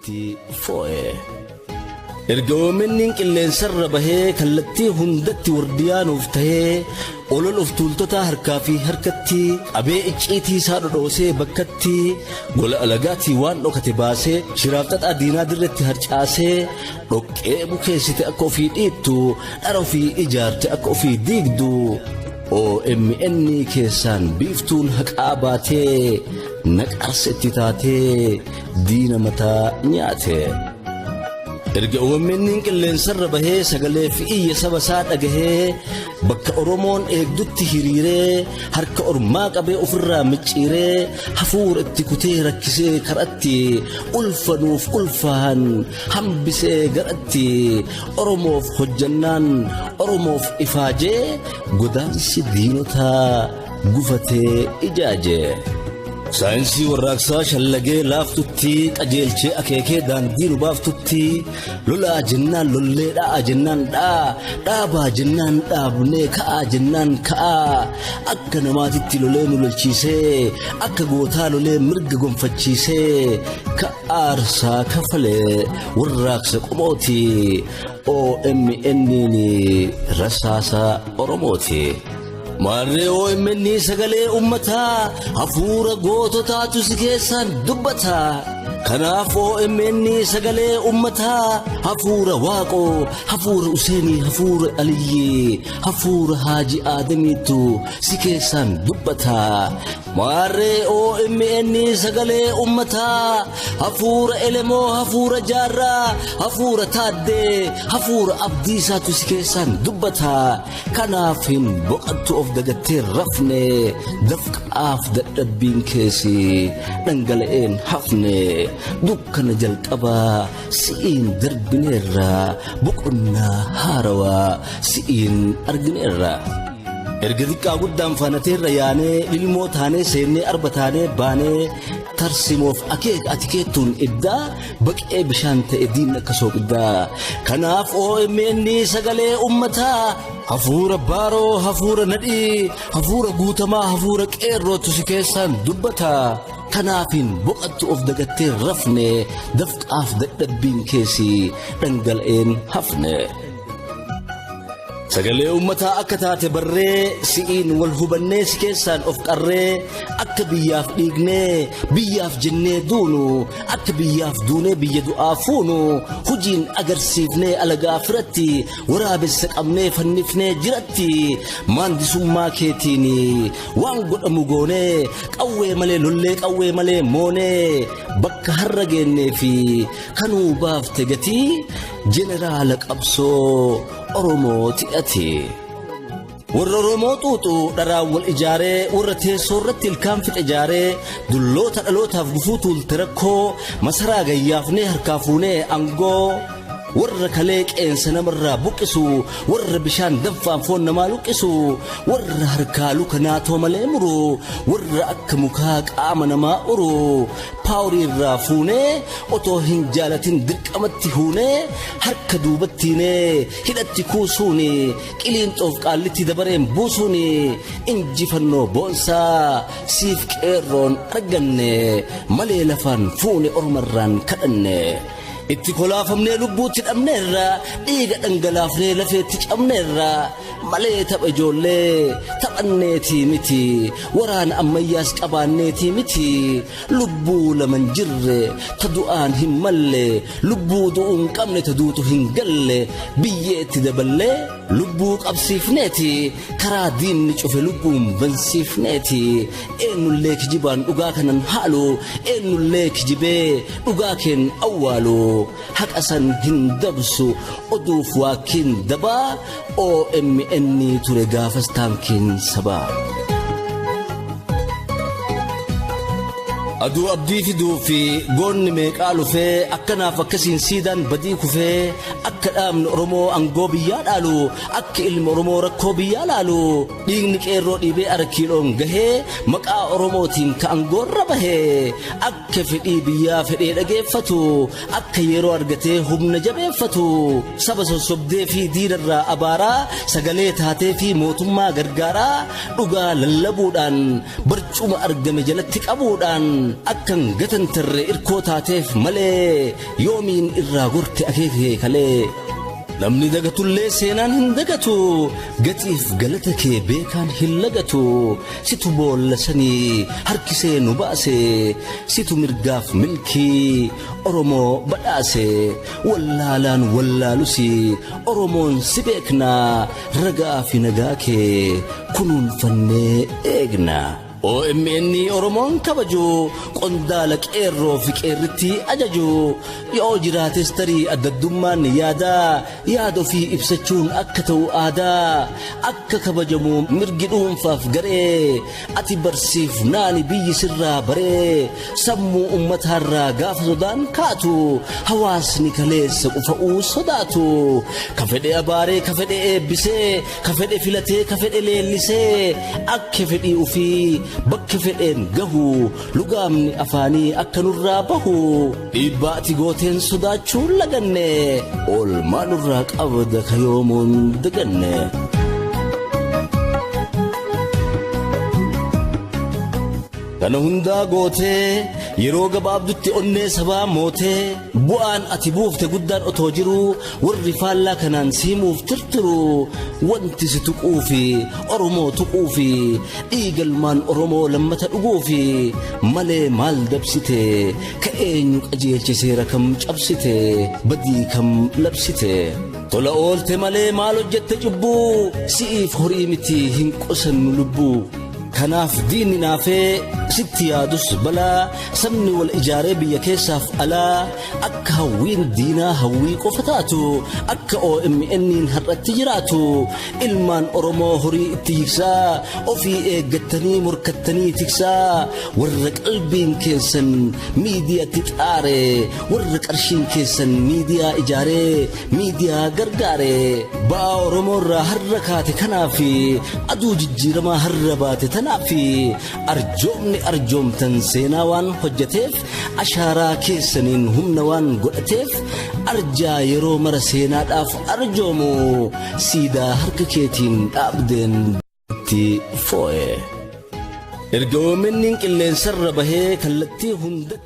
hundatti foo'e. Erga OMN qilleensarra bahee kallattii hundatti wardiyaa nuuf tahee olol of tuultotaa harkaa fi harkatti qabee icciitii isaa dhodhoosee bakkatti gola alagaatii waan dhokate baasee shiraaf xaxaa diinaa dirretti harcaasee dhoqqee bukeessite akka ofii dhiittu dhara ofii ijaarte akka ofii diigdu OMN keessaan biiftuun haqaa baatee naqarsa itti taatee diina mataa nyaate. Erga OMN qilleensarra bahee sagalee fi iyya saba isaa dhagahee bakka Oromoon eegdutti hiriiree harka ormaa qabee ofirraa micciiree hafuura itti kutee rakkisee karatti ulfanuuf ulfaahan hambisee garatti Oromoof hojjannaan Oromoof ifaajee godaansi diinotaa gufatee ijaaje. Saayinsii warraaqsaa shallagee laaftutti qajeelchee akeekee daandii nu baaftutti lolaa jennaan lollee dha'aa jennaan dha'aa dhaabaa jennaan dhaabnee ka'aa jennaan ka'aa akka namaatitti lolee nu lolchiisee akka gootaa lolee mirga gonfachiisee ka aarsaa kafalee warraaqsa qomooti OMN rasaasa Oromooti. Maarree OMN sagalee uummataa hafuura goototaatu si keessaan dubbata. Kanaaf OMN sagalee uummataa hafuura Waaqoo, hafuura Useenii, hafuura Aliyyii, hafuura Haaji Aadamiitu si keessaan dubbata. Maarree OMN sagalee uummataa hafuura Elemoo, hafuura Jaarraa, hafuura Taaddee, hafuura Abdiisaatu si keessaan dubbata. Kanaaf hin boqattu of dagattee rafne dafqaaf dadhabbiin keessi dhangala'een hafne dukkana jalqabaa si'iin darbineerra boqonnaa haarawaa si'iin argineerra. Erga xiqqaa guddaan faanateerra yaanee ilmoo taanee seennee arba taanee baanee tarsimoof akeeka ati keettuun iddaa baqee bishaan ta'e diinni akka sooqiddaa. Kanaaf OMN sagalee ummataa hafuura baaroo hafuura nadhii hafuura guutamaa hafuura qeerrootu si keessaan dubbata. Kanaafin boqattu of dagattee rafne dafqaaf dadhabbiin keessi dhangala'een hafne. Sagalee uummataa akka taate barree si'iin wal hubannee si keessaan of qarree akka biyyaaf dhiignee biyyaaf jennee duunu akka biyyaaf duunee biyya du'aa fuunu hujiin agarsiifnee alagaa firatti waraabessa qabnee fannifnee jiratti maandisummaa keetiin waan godhamu goonee qawwee malee lollee qawwee malee moonee bakka har'a geennee fi kanuu baafte gatii jeneraala qabsoo Oromooti ati. Warra Oromoo xuuxu dharaan wal ijaaree warra teessoo irratti ilkaan fixe ijaaree dulloota dhalootaaf gufuu tuulte rakkoo masaraa gayyaafnee harkaa fuunee aangoo warra kalee qeensa namarraa buqqisu warra bishaan danfaan foon namaa luqqisu warra harkaa luka naatoo malee muru warra akka mukaa qaama namaa uru paaworii irraa fuunee otoo hin jaalatin dirqamatti huunee harka duubattiinee hidhatti kuusuuni qiliinxoof qaallitti dabareen buusuuni injifannoo boonsaa siif qeerroon arganne malee lafaan fuune ormarraan kadhanne. Itti kolaafamnee lubbuutti dhabneerra dhiiga dhangalaafnee lafeetti cabneerra malee tapha ijoollee taphanneetii miti waraana ammayyaas qabaanneetii miti lubbuu laman jirre ta du'aan hin malle lubbuu du'uu hin qabne ta duutu hin galle biyyeetti daballee lubbuu qabsiifneeti karaa diinni cufe lubbuun bansiifneeti eenyullee kijibaan dhugaa kanan haalu eenyullee kijibee dhugaa keen awwaalu haqa san hin dabsu oduuf waakkiin dabaa OMN ture gaafas taankiin sabaa. Aduu abdii fiduu fi goonni meeqaa lufee akkanaaf akkasiin siidaan badii kufee akka dhaabni Oromoo aangoo biyyaa dhaalu akka ilmi Oromoo rakkoo biyyaa laalu dhiigni qeerroo dhiibee arkiiloon gahee maqaa Oromootiin ka aangoorra bahee akka fedhii biyyaa fedhee dhageeffatu akka yeroo argatee humna jabeeffatu saba sossobdee fi diinarraa abaaraa sagalee taatee fi mootummaa gargaaraa dhugaa lallabuudhaan barcuma argame jalatti qabuudhaan Akkan gatantarre irkoo taateef malee yoomiin irraa gorte akeekee kalee. Namni dagatullee seenaan hin dagatu, gatiif galata kee beekaan hin lagatu. Situ boolla sanii harkisee nu baase, situ mirgaaf milkii Oromoo badhaase. Wallaalaan wallaalusi Oromoon si beekna, ragaa fi nagaa kee kunuunfannee eegna. OMN Oromoon kabaju, qondaala qeerroo fi qeerritti ajaju. Yoo jiraates tarii addaddummaan yaadaa, yaada ofii ibsachuun akka ta'u aadaa, akka kabajamu mirgi dhuunfaaf garee, ati barsiif naani biyyi sirraa baree. Sammuu ummataarraa gaafa sodaan kaatu, hawaasni kaleessa qufa'uu sodaatu. Ka fedhe abaaree, ka fedhe eebbisee, ka fedhe filatee, ka fedhe leellisee, akka fedhii ofii bakka fedheen gahu, lugaamni afaanii akka nurraa bahu. Dhiibbaa ati gooteen sodaachuu laganne, oolmaa nurraa qabda ka yoomuun daganne. Kana hundaa gootee yeroo gabaabdutti onnee sabaa mootee, bu'aan ati buufte guddaan otoo jiruu, warri faallaa kanaan siimuuf tirtiru, wanti si tuquu fi Oromoo tuquu fi dhiigalmaan Oromoo lammata dhuguu fi malee maal dabsite? Ka eenyu qajeelche? Seera kam cabsite? Badii kam labsite? Tola oolte malee maal hojjette cubbuu? Si'iif horii miti, hin qusannu lubbuu. Kanaaf diinni naafee sitti yaadus balaa, sabni wal ijaaree biyya keessaaf alaa akka hawwiin diinaa hawwii qofa taatu, akka OMN'n har'atti jiraatu, ilmaan Oromoo horii itti jigsaa, ofii eeggattanii morkattanii tiksaa. Warra qalbiin keessan miidiyaatti xaare, warra qarshiin keessan miidiyaa ijaaree miidiyaa gargaare, ba'aa Oromoo irraa har'a kaate kanaaf, aduu jijjiiramaa har'a baate tanaaf, arjoomni arjoomtan seenaa waan hojjeteef, ashaaraa keessaniin humna waan godhateef, arjaa yeroo mara seenaadhaaf arjoomu siidaa harka keetiin dhaabdeen itti foo'e. Erga OMN'n qilleensarra bahee kallattii hundatti.